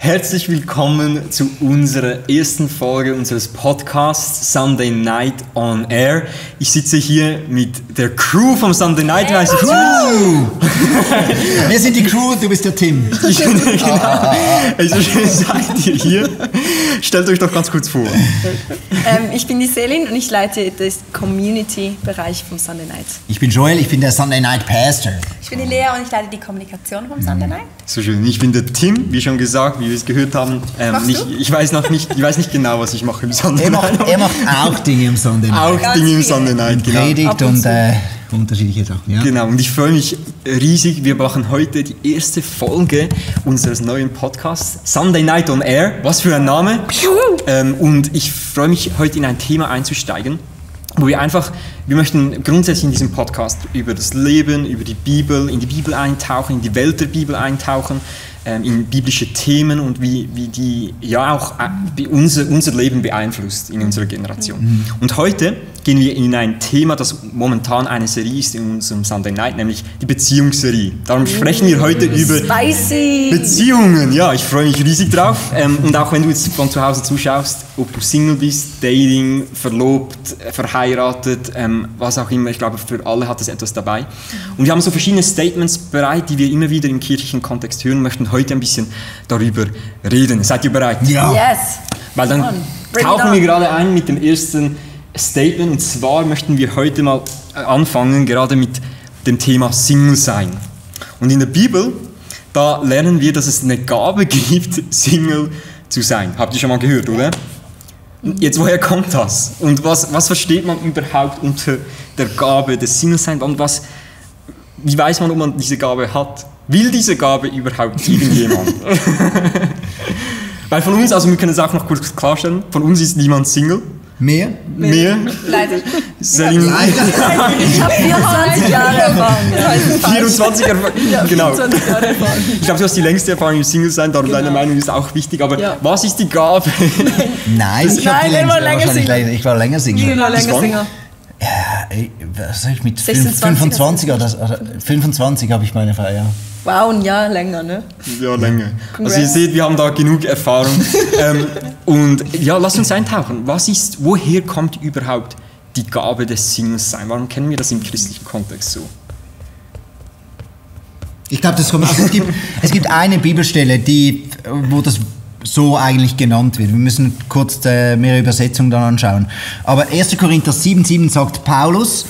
Herzlich willkommen zu unserer ersten Folge unseres Podcasts Sunday Night on Air. Ich sitze hier mit der Crew vom Sunday Night. Wir sind die Crew, du bist der Tim. Genau. Also schön seid ihr hier. Stellt euch doch ganz kurz vor. Ich bin die Selin und ich leite den Community-Bereich vom Sunday Night. Ich bin Joel, ich bin der Sunday Night Pastor. Ich bin die Lea und ich leite die Kommunikation vom Sunday Night. So schön. Ich bin der Tim, wie schon gesagt, wie wir es gehört haben. Ich weiß nicht genau, was ich mache im Sunday Night. Er macht auch Dinge im Sunday Night. Auch Dinge im Sunday Night, genau. Predigt und unterschiedliche Sachen. Ja. Genau, und ich freue mich riesig. Wir machen heute die erste Folge unseres neuen Podcasts Sunday Night on Air. Was für ein Name. Und ich freue mich, heute in ein Thema einzusteigen, wo wir möchten grundsätzlich in diesem Podcast über das Leben, über die Bibel, in die Bibel eintauchen, in die Welt der Bibel eintauchen, in biblische Themen und wie die ja auch unser Leben beeinflusst in unserer Generation. Und heute gehen wir in ein Thema, das momentan eine Serie ist in unserem Sunday Night, nämlich die Beziehungsserie. Darum sprechen wir heute über Beziehungen. Ja, ich freue mich riesig drauf. Und auch wenn du jetzt von zu Hause zuschaust, ob du Single bist, Dating, verlobt, verheiratet, was auch immer, ich glaube, für alle hat es etwas dabei. Und wir haben so verschiedene Statements bereit, die wir immer wieder im kirchlichen Kontext hören, möchten heute ein bisschen darüber reden. Seid ihr bereit? Ja. Yes! Weil dann tauchen wir gerade ein mit dem ersten Statement, und zwar möchten wir heute mal anfangen, gerade mit dem Thema Single sein. Und in der Bibel, da lernen wir, dass es eine Gabe gibt, Single zu sein. Habt ihr schon mal gehört, oder? Jetzt, woher kommt das? Und was versteht man überhaupt unter der Gabe des Single-Seins? Und wie weiß man, ob man diese Gabe hat? Will diese Gabe überhaupt irgendjemand? Weil von uns, also wir können es auch noch kurz klarstellen, von uns ist niemand Single. Mehr? Leider. Selin. Ich habe 24 Jahre Erfahrung. 24 Erfahrung, genau. 24 Jahre Erfahrung. Ich glaube, du hast die längste Erfahrung im Single-Sein, darum deine Meinung ist auch wichtig. Aber was ist die Gabe? Nein, ich war länger Single. Ich war länger Single. Was soll ich mit 26 25 oder 25 habe ich meine Frau, ja. Wow, ein Jahr länger, ne? Ja, länger. Also ihr seht, wir haben da genug Erfahrung. Und ja, lasst uns eintauchen. Woher kommt überhaupt die Gabe des Singles-Sein? Warum kennen wir das im christlichen Kontext so? Ich glaube, es gibt eine Bibelstelle, wo das so eigentlich genannt wird. Wir müssen kurz mehrere Übersetzungen dann anschauen. Aber 1. Korinther 7,7 sagt Paulus,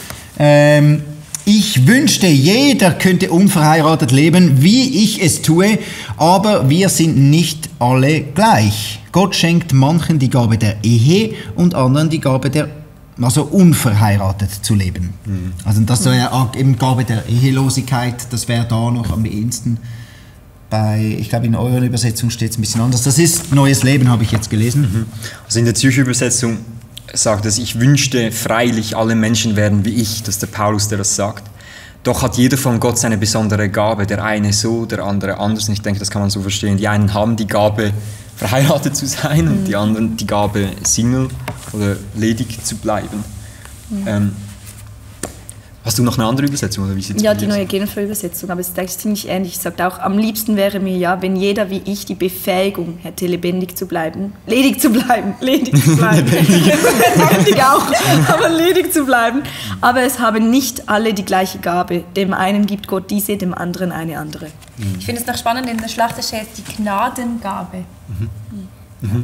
ich wünschte, jeder könnte unverheiratet leben, wie ich es tue, aber wir sind nicht alle gleich. Gott schenkt manchen die Gabe der Ehe und anderen die Gabe unverheiratet zu leben. Also das wäre eben Gabe der Ehelosigkeit, das wäre da noch am ehesten. Ich glaube, in eurer Übersetzung steht es ein bisschen anders. Das ist Neues Leben, habe ich jetzt gelesen. Also in der Zürcher Übersetzung sagt es, ich wünschte freilich, alle Menschen wären wie ich. Das ist der Paulus, der das sagt. Doch hat jeder von Gott seine besondere Gabe. Der eine so, der andere anders. Und ich denke, das kann man so verstehen. Die einen haben die Gabe, verheiratet zu sein, und die anderen die Gabe, Single oder ledig zu bleiben. Hast du noch eine andere Übersetzung? Oder wie sieht's Ja, die neue Genfer Übersetzung, aber es ist eigentlich ziemlich ähnlich. Es sagt auch, am liebsten wäre mir ja, wenn jeder wie ich die Befähigung hätte, ledig zu bleiben. Lebendig auch, aber ledig zu bleiben. Aber es haben nicht alle die gleiche Gabe. Dem einen gibt Gott diese, dem anderen eine andere. Ich finde es noch spannend, in der Schlachter steht die Gnadengabe.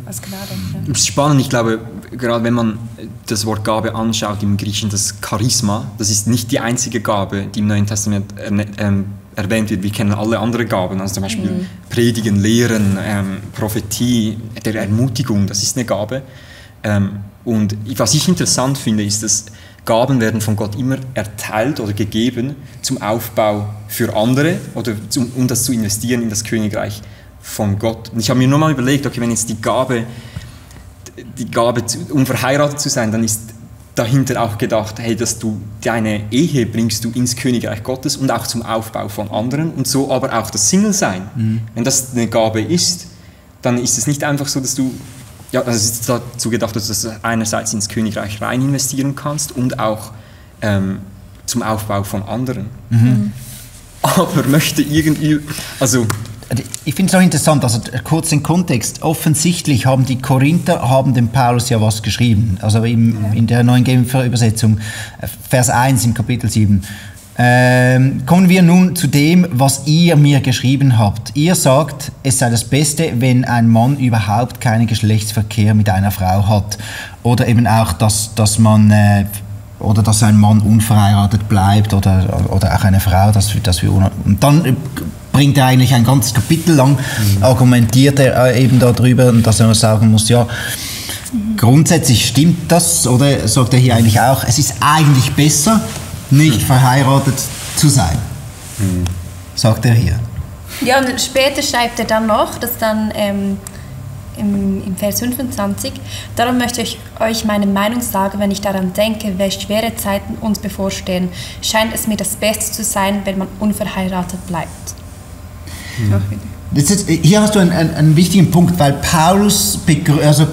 Als Gnade. Ja. Das ist spannend, ich glaube, gerade wenn man das Wort Gabe anschaut im Griechischen, das Charisma, das ist nicht die einzige Gabe, die im Neuen Testament erwähnt wird. Wir kennen alle andere Gaben, also zum Beispiel Predigen, Lehren, Prophetie, der Ermutigung, das ist eine Gabe. Und was ich interessant finde, ist, dass Gaben werden von Gott immer erteilt oder gegeben zum Aufbau für andere oder um das zu investieren in das Königreich von Gott. Und ich habe mir nur mal überlegt, okay, wenn jetzt die Gabe, um verheiratet zu sein, dann ist dahinter auch gedacht, hey, dass du deine Ehe bringst du ins Königreich Gottes und auch zum Aufbau von anderen und so aber auch das Single-Sein. Wenn das eine Gabe ist, dann ist es nicht einfach so, dass du ja, also es ist dazu gedacht, dass du einerseits ins Königreich rein investieren kannst und auch zum Aufbau von anderen. Aber möchte irgendwie, also... Ich finde es auch interessant, also kurz den Kontext. Offensichtlich haben die Korinther dem Paulus ja was geschrieben. Also in der neuen Genfer Übersetzung, Vers 1 im Kapitel 7. Kommen wir nun zu dem, was ihr mir geschrieben habt. Ihr sagt, es sei das Beste, wenn ein Mann überhaupt keinen Geschlechtsverkehr mit einer Frau hat. Oder eben auch, dass ein Mann unverheiratet bleibt oder auch eine Frau, und dann bringt er eigentlich ein ganzes Kapitel lang, argumentiert er eben darüber, dass er sagen muss, ja, grundsätzlich stimmt das, oder sagt er hier eigentlich auch, es ist eigentlich besser, nicht verheiratet zu sein, sagt er hier. Ja, und später schreibt er dann noch, dass dann im Vers 25, darum möchte ich euch meine Meinung sagen, wenn ich daran denke, welche schwere Zeiten uns bevorstehen, scheint es mir das Beste zu sein, wenn man unverheiratet bleibt. Hier hast du einen wichtigen Punkt, weil Paulus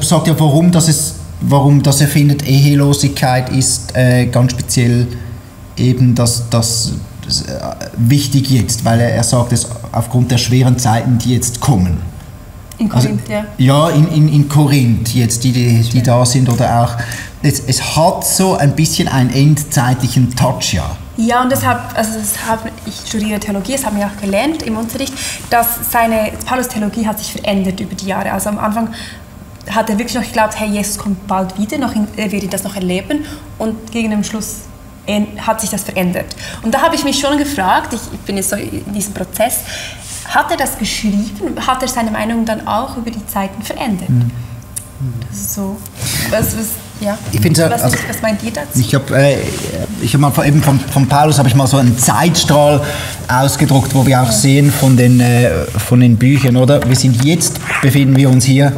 sagt ja, warum er findet, Ehelosigkeit ist ganz speziell eben das wichtig jetzt, weil er sagt es aufgrund der schweren Zeiten, die jetzt kommen. In Korinth, ja. Ja, in Korinth jetzt, die da sind, oder auch, es hat so ein bisschen einen endzeitlichen Touch, ja. Ja, und ich studiere Theologie, das haben wir auch gelernt im Unterricht, dass Paulus Theologie hat sich verändert über die Jahre. Also am Anfang hat er wirklich noch geglaubt, hey, Jesus kommt bald wieder, er wird das noch erleben, und gegen den Schluss hat sich das verändert. Und da habe ich mich schon gefragt, ich bin jetzt so in diesem Prozess, hat er das geschrieben? Hat er seine Meinung dann auch über die Zeiten verändert? Das ist so. Ja. Was meint ihr dazu? Ich habe mal eben von Paulus habe ich mal so einen Zeitstrahl ausgedruckt, wo wir auch sehen von den Büchern, oder? Befinden wir uns hier,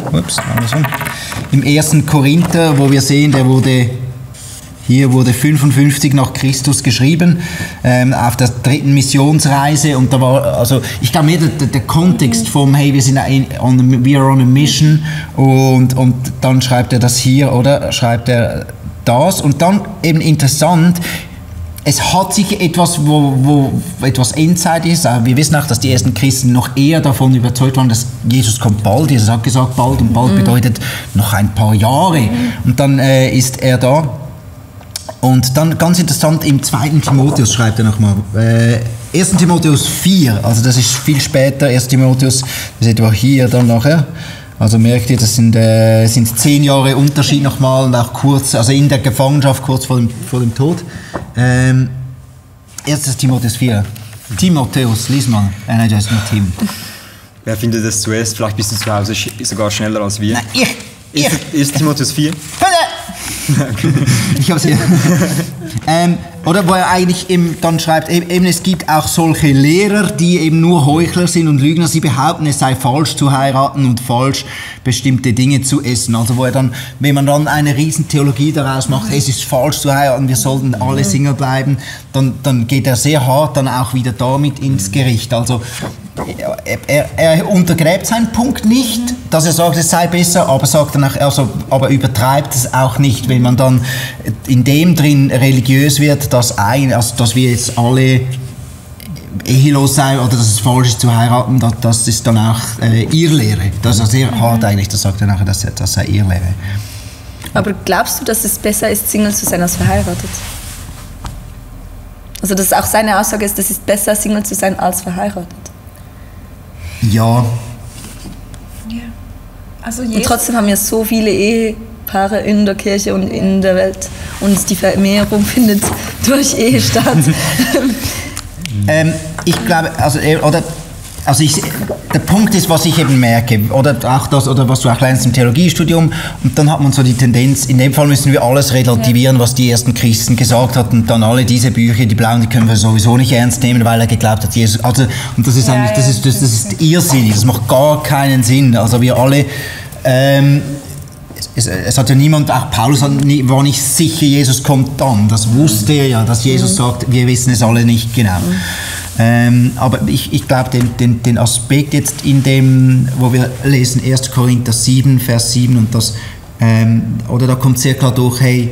im 1. Korinther, wo wir sehen, hier wurde 55 nach Christus geschrieben, auf der 3. Missionsreise, und da war, also ich glaube mir der Kontext vom, hey, we are on a mission, und dann schreibt er das hier, oder schreibt er das, und dann eben interessant, es hat sich etwas, wo etwas Endzeit ist. Wir wissen auch, dass die ersten Christen noch eher davon überzeugt waren, dass Jesus kommt bald. Jesus hat gesagt bald, und bald bedeutet noch ein paar Jahre, und dann ist er da. Und dann ganz interessant, im 2. Timotheus schreibt er nochmal, 1. Timotheus 4, also das ist viel später, 1. Timotheus, das ist etwa hier dann nachher, also merkt ihr, das sind 10 Jahre Unterschied nochmal, und auch kurz, also in der Gefangenschaft kurz vor dem Tod. 1. Timotheus 4, Timotheus, lies mal, nein, das ist nicht Tim. Wer findet das zuerst? Vielleicht bist du zu Hause sogar schneller als wir. Nein, ich. 1. Timotheus 4. Ich habe es hier. Oder wo er eigentlich dann schreibt, eben es gibt auch solche Lehrer, die eben nur Heuchler sind und Lügner. Sie behaupten, es sei falsch zu heiraten und falsch bestimmte Dinge zu essen. Also wo er dann, wenn man dann eine Riesen-Theologie daraus macht, es ist falsch zu heiraten, wir sollten alle Single bleiben, dann geht er sehr hart dann auch wieder damit ins Gericht. Also er untergräbt seinen Punkt nicht, dass er sagt, es sei besser, aber sagt danach, aber übertreibt es auch nicht, wenn man dann in dem drin religiös wird, dass wir jetzt alle ehelos sein oder dass es falsch ist zu heiraten, das ist dann auch Irrlehre. Das ist sehr hart eigentlich, das sagt er nachher, das sei Irrlehre. Aber glaubst du, dass es besser ist, Single zu sein als verheiratet? Also dass auch seine Aussage ist, es ist besser, Single zu sein als verheiratet? Ja. Also und trotzdem haben wir so viele Ehepaare in der Kirche und in der Welt, und die Vermehrung findet durch Ehe statt. Ich glaube, der Punkt ist, was ich eben merke, oder auch das, oder was du auch lernst im Theologiestudium, und dann hat man so die Tendenz, in dem Fall müssen wir alles relativieren, was die ersten Christen gesagt hatten, und dann alle diese Bücher, die blauen, die können wir sowieso nicht ernst nehmen, weil er geglaubt hat, Jesus, also, und das ist eigentlich, das ist irrsinnig, das macht gar keinen Sinn, also wir alle, es hat ja niemand, auch Paulus war nicht sicher, Jesus kommt dann, das wusste er ja, dass Jesus sagt, wir wissen es alle nicht genau. Aber ich glaube, den Aspekt jetzt in dem, wo wir lesen 1. Korinther 7, Vers 7 und das, oder da kommt sehr klar durch, hey,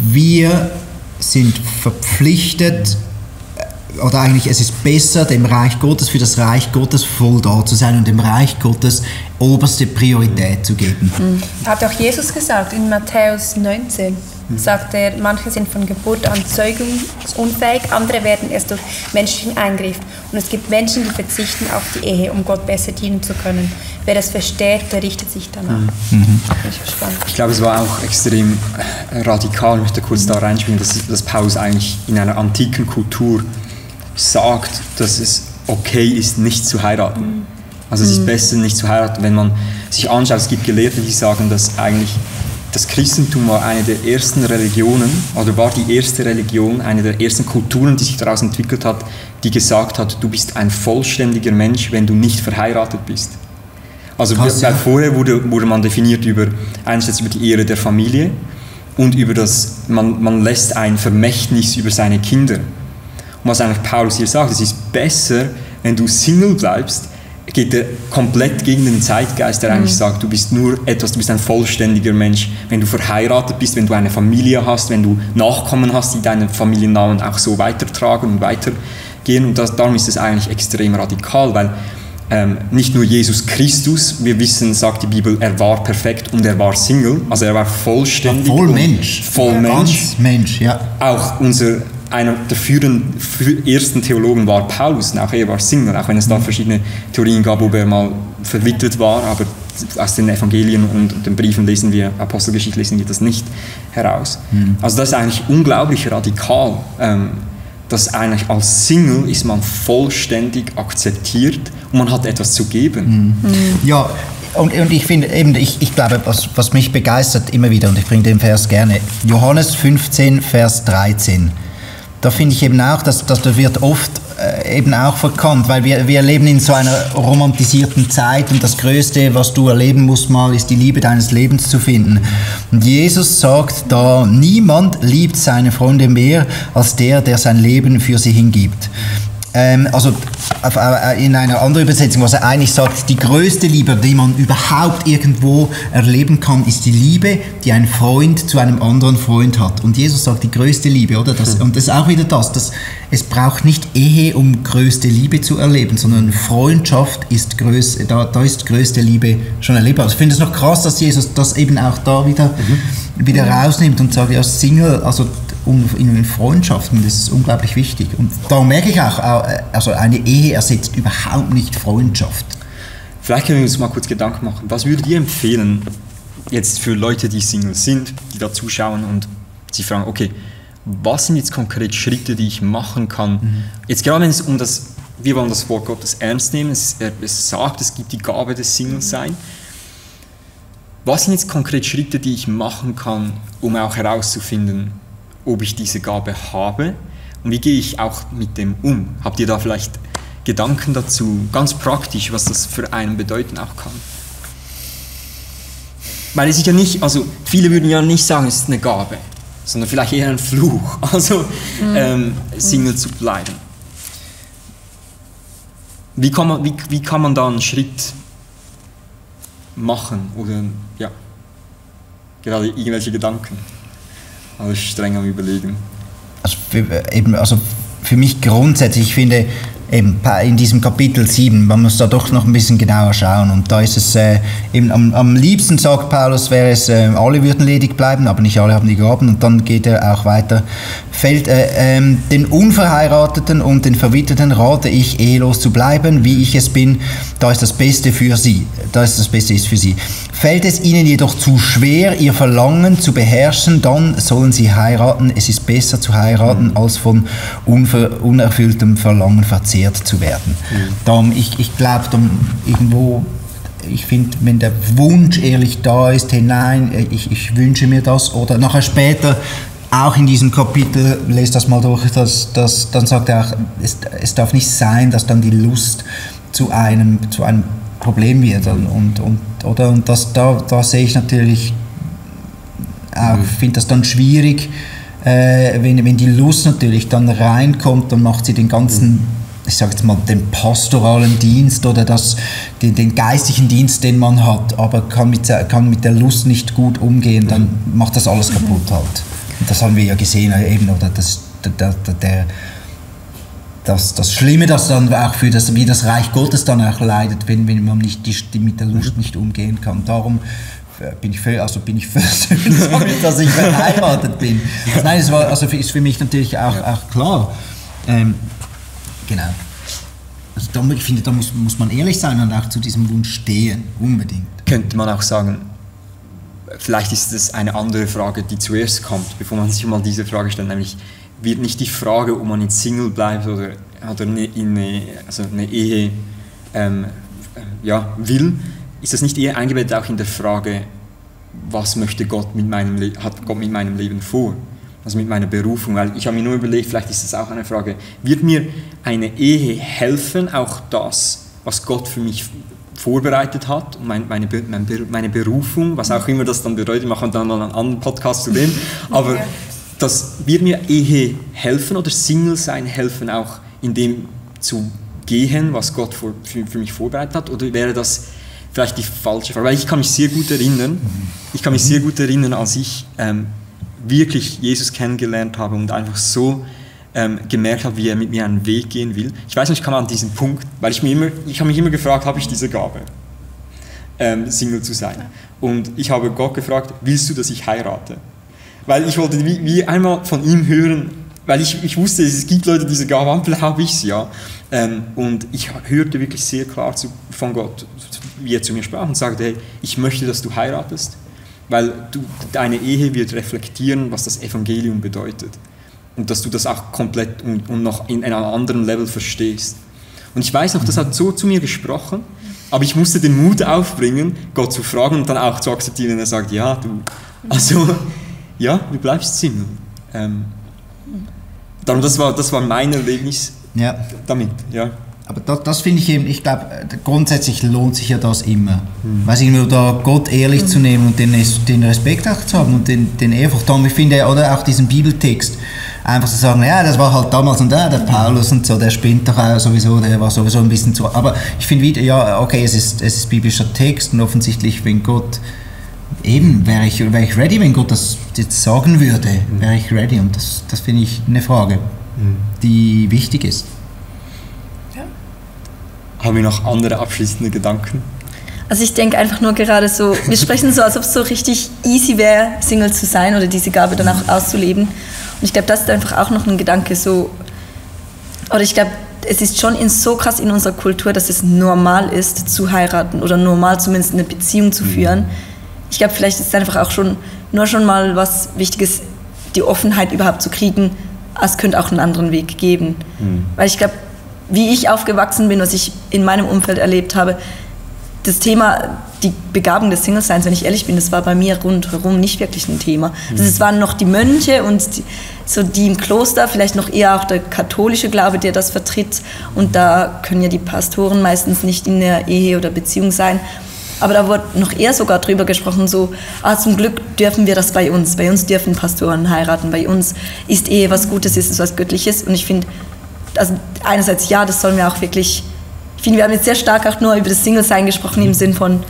wir sind verpflichtet, oder eigentlich es ist besser, dem Reich Gottes, für das Reich Gottes voll da zu sein und dem Reich Gottes oberste Priorität zu geben. Hat auch Jesus gesagt in Matthäus 19. Sagt er, manche sind von Geburt an zeugungsunfähig, andere werden erst durch menschlichen Eingriff. Und es gibt Menschen, die verzichten auf die Ehe, um Gott besser dienen zu können. Wer das versteht, der richtet sich danach. Bin ich gespannt. Ich glaube, es war auch extrem radikal, ich möchte kurz da reinspielen, dass Paulus eigentlich in einer antiken Kultur sagt, dass es okay ist, nicht zu heiraten. Also es ist besser, nicht zu heiraten. Wenn man sich anschaut, es gibt Gelehrte, die sagen, dass eigentlich das Christentum war eine der ersten Religionen, oder war die erste Religion, eine der ersten Kulturen, die sich daraus entwickelt hat, die gesagt hat, du bist ein vollständiger Mensch, wenn du nicht verheiratet bist. Also weil vorher wurde man definiert einerseits über die Ehre der Familie und über das, man lässt ein Vermächtnis über seine Kinder. Und was eigentlich Paulus hier sagt, es ist besser, wenn du Single bleibst, geht er komplett gegen den Zeitgeist, der eigentlich sagt, du bist ein vollständiger Mensch, wenn du verheiratet bist, wenn du eine Familie hast, wenn du Nachkommen hast, die deinen Familiennamen auch so weitertragen und weitergehen. Und darum ist es eigentlich extrem radikal, weil nicht nur Jesus Christus, wir wissen, sagt die Bibel, er war perfekt und er war Single, also er war vollständig. Voll Mensch. Ganz Mensch, ja. Auch einer der ersten Theologen war Paulus, und auch er war Single, auch wenn es da verschiedene Theorien gab, ob er mal verwitwet war, aber aus den Evangelien und den Briefen Apostelgeschichte lesen wir das nicht heraus. Also das ist eigentlich unglaublich radikal, dass eigentlich als Single ist man vollständig akzeptiert und man hat etwas zu geben. Ja, und ich finde eben, ich glaube, was mich begeistert immer wieder, und ich bringe den Vers gerne, Johannes 15, Vers 13. Da finde ich eben auch, dass das wird oft eben auch verkannt, weil wir leben in so einer romantisierten Zeit und das Größte, was du erleben musst mal, ist die Liebe deines Lebens zu finden. Und Jesus sagt da, niemand liebt seine Freunde mehr als der sein Leben für sie hingibt. Also in einer anderen Übersetzung, was er eigentlich sagt, die größte Liebe, die man überhaupt irgendwo erleben kann, ist die Liebe, die ein Freund zu einem anderen Freund hat. Und Jesus sagt, die größte Liebe, oder? Und das ist auch wieder das es braucht nicht Ehe, um größte Liebe zu erleben, sondern Freundschaft ist da ist größte Liebe schon erlebbar. Also ich finde es noch krass, dass Jesus das eben auch da wieder rausnimmt und sagt, ja, Single, also in Freundschaften, das ist unglaublich wichtig. Und da merke ich auch, also eine Ehe ersetzt überhaupt nicht Freundschaft. Vielleicht können wir uns mal kurz Gedanken machen. Was würdet ihr empfehlen, jetzt für Leute, die Single sind, die da zuschauen und sich fragen, okay, was sind jetzt konkret Schritte, die ich machen kann? Jetzt gerade wenn es wir wollen das Wort Gottes ernst nehmen, es sagt, es gibt die Gabe des Single-Sein. Was sind jetzt konkret Schritte, die ich machen kann, um auch herauszufinden, ob ich diese Gabe habe und wie gehe ich auch mit dem um? Habt ihr da vielleicht Gedanken dazu, ganz praktisch, was das für einen bedeuten auch kann? Weil es ist ja nicht, also viele würden ja nicht sagen, es ist eine Gabe, sondern vielleicht eher ein Fluch, also Single zu bleiben. Wie kann man da einen Schritt machen oder ja, gerade irgendwelche Gedanken? Alles streng am Überlegen. Also für mich grundsätzlich, ich finde, eben in diesem Kapitel 7, man muss da doch noch ein bisschen genauer schauen und da ist es eben am liebsten, sagt Paulus, wäre es, alle würden ledig bleiben, aber nicht alle haben die Gaben und dann geht er auch weiter. Den Unverheirateten und den Verwitweten rate ich, ehelos zu bleiben, wie ich es bin, da ist das Beste für sie, ist für sie. Fällt es ihnen jedoch zu schwer, ihr Verlangen zu beherrschen, dann sollen sie heiraten. Es ist besser zu heiraten, als von unerfülltem Verlangen verzehrt zu werden. Darum, ich glaube, ich finde, wenn der Wunsch ehrlich da ist, hey, nein, ich wünsche mir das, oder nachher später, auch in diesem Kapitel, lest das mal durch, dann sagt er auch, es darf nicht sein, dass dann die Lust zu einem Problem wird. Und da sehe ich natürlich auch, finde das dann schwierig, wenn die Lust natürlich dann reinkommt, dann macht sie den ganzen ich sage jetzt mal, den pastoralen Dienst oder den geistlichen Dienst, den man hat, aber kann mit der Lust nicht gut umgehen, dann macht das alles kaputt halt. Und das haben wir ja gesehen eben, oder das Schlimme, das dann auch wie das Reich Gottes dann auch leidet, wenn man nicht mit der Lust nicht umgehen kann. Darum bin ich versöhnt damit, dass ich verheiratet bin. Nein, ist für mich natürlich auch klar. Genau. Also ich finde, da muss man ehrlich sein und auch zu diesem Wunsch stehen, unbedingt. Könnte man auch sagen, vielleicht ist es eine andere Frage, die zuerst kommt, bevor man sich mal diese Frage stellt, nämlich wird nicht die Frage, ob man jetzt Single bleibt oder eine Ehe will, ist das nicht eher eingebettet auch in der Frage, was möchte Gott hat Gott mit meinem Leben vor? Also mit meiner Berufung, weil ich habe mir nur überlegt, vielleicht ist das auch eine Frage, wird mir eine Ehe helfen, auch das, was Gott für mich vorbereitet hat, und meine Berufung, was auch immer das dann bedeutet, wir machen dann einen anderen Podcast zu dem, aber das wird mir Ehe helfen oder Single sein helfen, auch in dem zu gehen, was Gott für mich vorbereitet hat, oder wäre das vielleicht die falsche Frage? Weil ich kann mich sehr gut erinnern, als ich wirklich Jesus kennengelernt habe und einfach so gemerkt habe, wie er mit mir einen Weg gehen will. Ich weiß nicht, ich kam an diesen Punkt, weil ich habe mich immer gefragt, habe ich diese Gabe, Single zu sein? Und ich habe Gott gefragt, willst du, dass ich heirate? Weil ich wollte wie einmal von ihm hören, weil ich wusste, es gibt Leute, die diese Gabe haben, vielleicht habe ich es ja. Und ich hörte wirklich sehr klar von Gott, wie er zu mir sprach und sagte, hey, ich möchte, dass du heiratest, weil deine Ehe wird reflektieren, was das Evangelium bedeutet. Und dass du das auch komplett und noch in einem anderen Level verstehst. Und ich weiß noch, das hat so zu mir gesprochen, aber ich musste den Mut aufbringen, Gott zu fragen und dann auch zu akzeptieren, wenn er sagt, du bleibst Single. Darum, das war mein Erlebnis damit. Ja. Aber das finde ich eben, ich glaube, grundsätzlich lohnt sich ja das immer. Weiß ich nur, da Gott ehrlich zu nehmen und den Respekt auch zu haben und den Ehrfurcht haben. Ich finde, oder auch diesen Bibeltext, einfach zu sagen, ja, das war halt damals und der Paulus und so, der spinnt doch auch sowieso, der war sowieso ein bisschen zu. Aber ich finde wieder, ja, okay, es ist biblischer Text und offensichtlich, wenn Gott, eben, wäre ich ready, wenn Gott das jetzt sagen würde, wäre ich ready. Und das finde ich eine Frage, die wichtig ist. Haben wir noch andere abschließende Gedanken? Also ich denke einfach nur gerade so, wir sprechen so, als ob es so richtig easy wäre, Single zu sein oder diese Gabe dann auch auszuleben. Und ich glaube, das ist einfach auch noch ein Gedanke so, oder ich glaube, es ist schon so krass in unserer Kultur, dass es normal ist, zu heiraten oder normal zumindest eine Beziehung zu führen. Ich glaube, vielleicht ist es einfach auch schon mal was Wichtiges, die Offenheit überhaupt zu kriegen, es könnte auch einen anderen Weg geben. Weil ich glaube, wie ich aufgewachsen bin, was ich in meinem Umfeld erlebt habe, das Thema, die Begabung des Single-Seins, wenn ich ehrlich bin, das war bei mir rundherum nicht wirklich ein Thema. Also es waren noch die Mönche und die im Kloster, vielleicht noch eher auch der katholische Glaube, der das vertritt. Und da können ja die Pastoren meistens nicht in der Ehe oder Beziehung sein. Aber da wurde noch eher sogar drüber gesprochen, so, zum Glück dürfen wir das bei uns. Bei uns dürfen Pastoren heiraten. Bei uns ist Ehe was Gutes, ist es was Göttliches. Und ich finde, also einerseits ja, das sollen wir auch wirklich, ich finde, wir haben jetzt sehr stark auch nur über das Single-Sein gesprochen im Sinn von,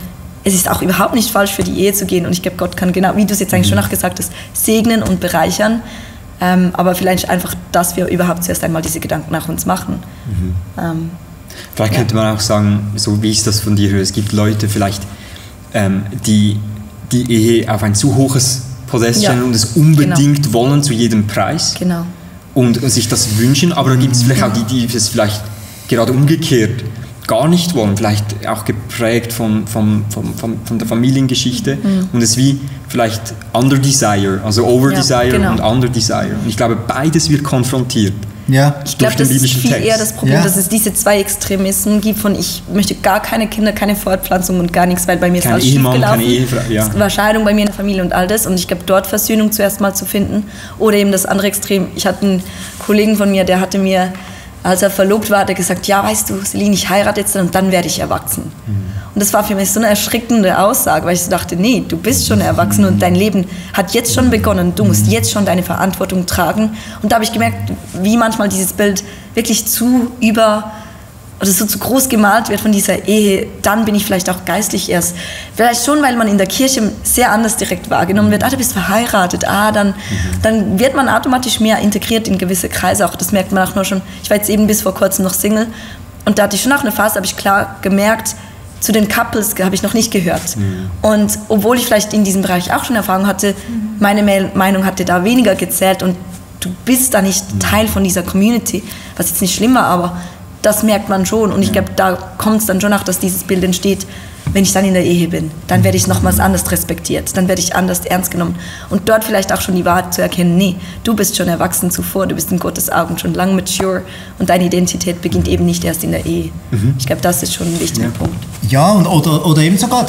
es ist auch überhaupt nicht falsch, für die Ehe zu gehen und ich glaube, Gott kann genau, wie du es jetzt eigentlich schon auch gesagt hast, segnen und bereichern, aber vielleicht einfach, dass wir überhaupt zuerst einmal diese Gedanken nach uns machen. Vielleicht könnte man auch sagen, so wie ich das von dir höre, es gibt Leute vielleicht, die Ehe auf ein zu hohes Podest stellen und es unbedingt wollen zu jedem Preis. Genau. Und sich das wünschen, aber dann gibt es vielleicht auch die es vielleicht gerade umgekehrt gar nicht wollen, vielleicht auch geprägt von der Familiengeschichte und es wie vielleicht Under Desire, also Over Desire und Under Desire. Und ich glaube, beides wird konfrontiert. Ja. Ich glaube, das ist viel eher das Problem, dass es diese zwei Extremismen gibt von ich möchte gar keine Kinder, keine Fortpflanzung und gar nichts, weil bei mir ist alles schiefgelaufen. Keine Ehefrau, es war Scheidung bei mir in der Familie und all das und ich glaube, dort Versöhnung zuerst mal zu finden oder eben das andere Extrem. Ich hatte einen Kollegen von mir, der hatte mir Als er verlobt war, hat er gesagt, ja, weißt du, Celine, ich heirate jetzt und dann werde ich erwachsen. Und das war für mich so eine erschreckende Aussage, weil ich so dachte, nee, du bist schon erwachsen und dein Leben hat jetzt schon begonnen. Du musst jetzt schon deine Verantwortung tragen. Und da habe ich gemerkt, wie manchmal dieses Bild wirklich zu groß gemalt wird von dieser Ehe, dann bin ich vielleicht auch geistlich erst. Vielleicht schon, weil man in der Kirche sehr anders direkt wahrgenommen wird. Du bist verheiratet. Dann wird man automatisch mehr integriert in gewisse Kreise. Auch das merkt man auch nur schon. Ich war jetzt eben bis vor kurzem noch Single und da hatte ich schon auch eine Phase, habe ich klar gemerkt, zu den Couples habe ich noch nicht gehört. Und obwohl ich vielleicht in diesem Bereich auch schon Erfahrung hatte, meine Meinung hatte da weniger gezählt und du bist da nicht Teil von dieser Community, was jetzt nicht schlimm war, aber das merkt man schon und ich glaube, da kommt es dann schon auch, dass dieses Bild entsteht, wenn ich dann in der Ehe bin. Dann werde ich nochmals anders respektiert, dann werde ich anders ernst genommen und dort vielleicht auch schon die Wahrheit zu erkennen, nee, du bist schon erwachsen zuvor, du bist in Gottes Augen schon lang mature und deine Identität beginnt eben nicht erst in der Ehe. Ich glaube, das ist schon ein wichtiger Punkt. Ja, oder eben sogar,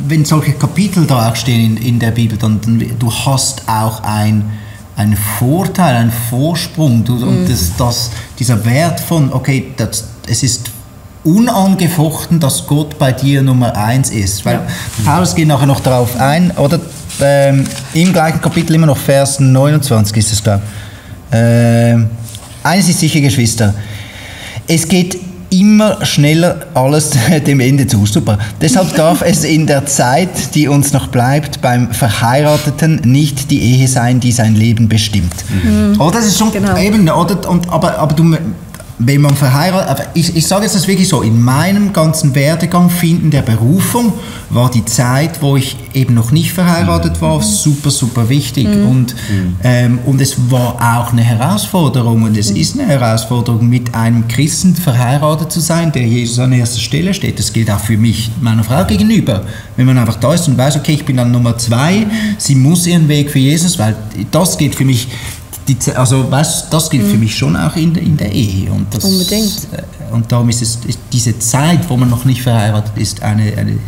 wenn solche Kapitel da auch stehen in der Bibel, dann du hast auch einen Vorteil, einen Vorsprung und dieser Wert von, okay, es ist unangefochten, dass Gott bei dir Nummer 1 ist. Weil Paulus geht nachher noch darauf ein, oder im gleichen Kapitel immer noch Vers 29 ist es, glaube ich. Eines ist sicher, Geschwister, es geht immer schneller alles dem Ende zu. Super. Deshalb darf es in der Zeit, die uns noch bleibt, beim Verheirateten nicht die Ehe sein, die sein Leben bestimmt. Oder das ist schon eben, aber du, wenn man verheiratet, ich sage jetzt das wirklich so, in meinem ganzen Werdegang finden der Berufung war die Zeit, wo ich eben noch nicht verheiratet war, super, super wichtig und es war auch eine Herausforderung und es ist eine Herausforderung, mit einem Christen verheiratet zu sein, der Jesus an erster Stelle steht. Das gilt auch für mich, meiner Frau gegenüber. Wenn man einfach da ist und weiß, okay, ich bin dann Nummer 2, sie muss ihren Weg für Jesus, weil das geht für mich. Das gilt für mich schon auch in der Ehe. Und das, unbedingt. Und darum ist diese Zeit, wo man noch nicht verheiratet ist, eine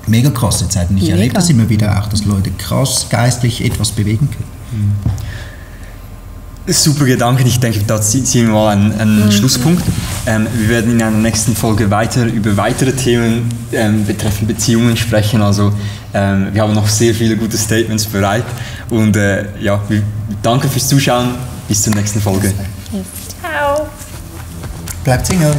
mega krasse Zeit. Und ich erlebe das immer wieder auch, dass Leute krass geistlich etwas bewegen können. Super Gedanken. Ich denke, da ziehen wir mal einen Schlusspunkt. Wir werden in einer nächsten Folge über weitere Themen betreffend Beziehungen sprechen. Also wir haben noch sehr viele gute Statements bereit. Und danke fürs Zuschauen. Bis zur nächsten Folge. Ciao. Bleibt Single.